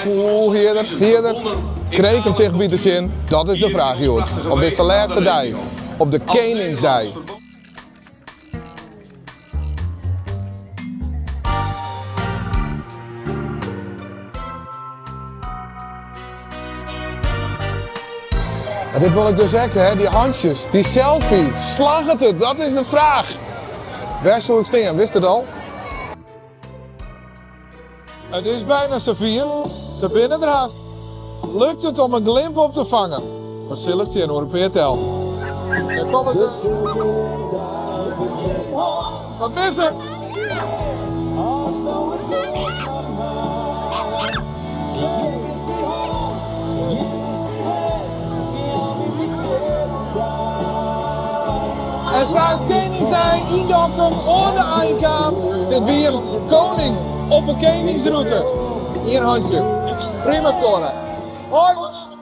Oeh, hierder, hierder. Krij ik him tichtby te sjen? Dat is de fraach hjoed. Op dizze lêste dei. Op de Keningsdei. En dit wol ik dus ek, hè? Dy hantsjes, dy selfie. Slagget it? Dat is de fraach. Wêr soe ik stean? Wist it al? It is byna safier, se binne der hast. Lukt it om in glimp op te fangen? We sille it sjen oer in pear tellen. Dêr komme se. Wat mis ik? En sa is Keningsdei yn Dokkum oan de ein kaam. Dit wie him, koning op 'e keningsrûte. Ien hantsje. Prima skoare. Hoi!